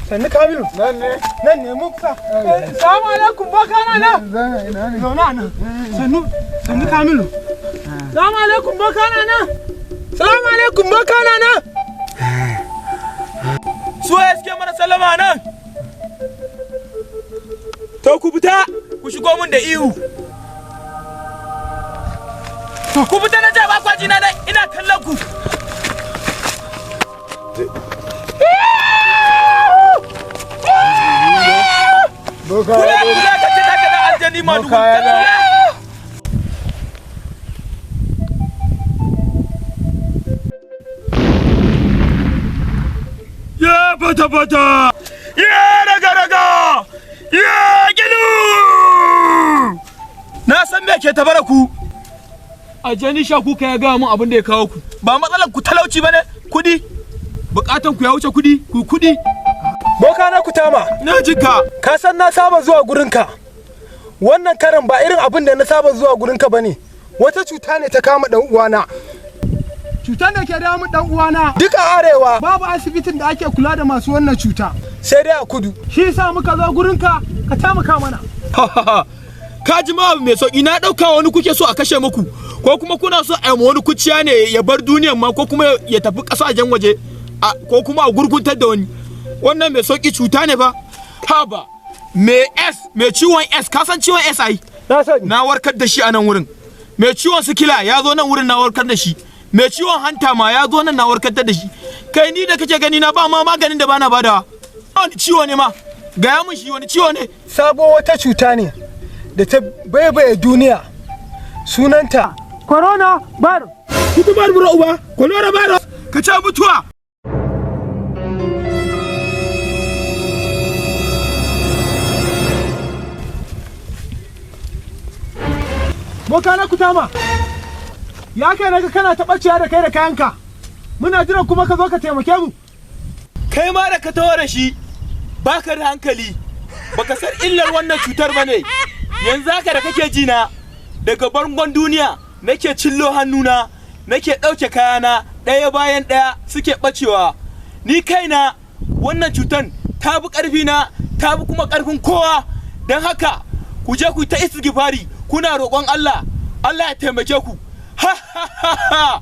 Sannu Kamilu. Nan ne. Nan ne mun kusa. Salamu alaikum, boka na nan. Zauna nan. Sannu, sannu Kamilu. Salamu alaikum, boka na nan. Salamu alaikum, boka na nan. Su waye suke mana sallama nan? To ku fita, ku shigo mun da ihu. Ku fita na ce, ba kwaji na dai ina kallon ku. Boka. Kula kula, ka ce ta kada aljani ma dubu. Boka ya dawo. Ya fata fata! Ya raga raga! Ya gilu! Na san me ke tabara ku. Aljani sha kuka ya gaya mun abin da ya kawo ku. Ba matsalar ku talauci bane, kudi. Bukatan ku ya wuce kudi, ku kudi. Boka na kutama. Na jika. Ka san na saba zuwa gurinka. Wannan karan ba irin abin da na saba zuwa gurinka bane. Wata cuta ne ta kama dan uwana. Cutar da ke damun dan uwana. Duka arewa babu asibitin da ake kula da masu wannan cuta. Sai dai a kudu. Shi yasa muka zo gurinka ka taimaka mana. Ka ji ma abu mai sauki, na ɗauka wani kuke so a kashe muku, ko kuma kuna so a yi ma wani kuciya ne ya bar duniyan ma, ko kuma ya tafi ƙasashen waje, ko kuma a gurguntar da wani. Wannan mai sauki, cuta ne ba. Haba, mai S, mai ciwon S, ka san ciwon S ai? Na sani. Na warkar da shi a nan wurin. Mai ciwon sikila ya zo nan wurin, na warkar da shi. Mai ciwon hanta ma ya zo nan, na warkar da shi. Kai, ni da kake gani na, ba ma maganin da bana badawa. Wani ciwo ne ma? Gaya mun shi, wani ciwo ne? Sabo wata cuta ne da ta baibaye duniya. Sunanta Corona virus. Kutumar buro uba, kolora virus, ka ce mutuwa. Boka na kutama. Ya kai naga kana ta ɓacewa da kai da kayanka. Muna jiran kuma ka zo ka taimake mu. Kai ma da ka taho da shi, baka da hankali, baka san illar wannan cutar ba ne. Yanzu haka da kake ji na, daga bangon duniya nake cillo hannuna, nake ɗauke kayana ɗaya bayan ɗaya suke ɓacewa. Ni kaina wannan cutan ta bi ƙarfina, ta bi kuma ƙarfin kowa. Don haka ku je ku ta istighfari, kuna roƙon Allah, Allah ya taimake ku. Ha ha ha ha!